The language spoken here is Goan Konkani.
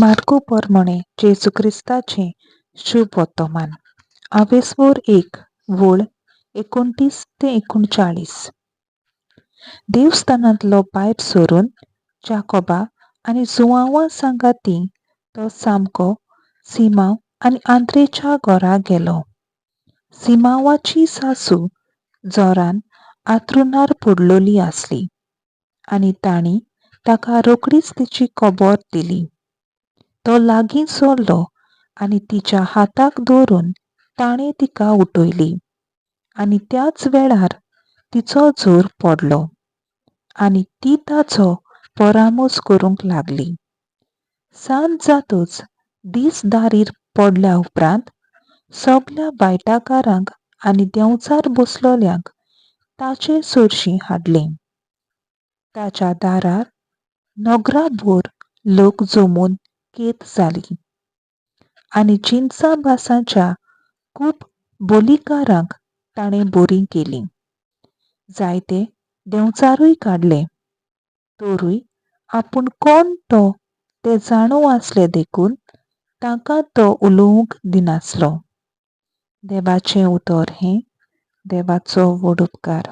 मार्कू पोरमाणें जेजू क्रिस्ताचें शुभ वर्तमान आवेस्वोर एक वळ 29 ते 39. देवस्थानांतलो भायर सरून जाकोबा आनी जुवांवा सांगाती तो सामको सिमांव आनी आंद्रेच्या घरा गेलो. सिमांवाची सासू जोरान आंथरुणार पडलोली आसली आनी तांणी ताका रोखडीच तिची खबर दिली. तो लागीं सरलो आनी तिच्या हाताक धरून ताणें तिका उठयली आनी त्याच वेळार तिचो जोर पडलो आनी ती ताचो परामोस करूंक लागली. सांज जातच दीस दारीर पडल्या उपरांत सगल्या वायटाकारांक आनी देंवचार बसलोल्यांक ताचे सरशीं हाडले. ताच्या दारार नगराभर लोक जमून केत जाली आनी जिनसा भासांच्या खूब बोलीकारांक ताणें बरीं केलीं. जायते देंवचारूय काडले. तरूय आपूण कोण तो ते जाणू आसले देखून तांकां तो उलोवंक दिनासलो. देवाचें उतर हें देवाचो व्हड उपकार.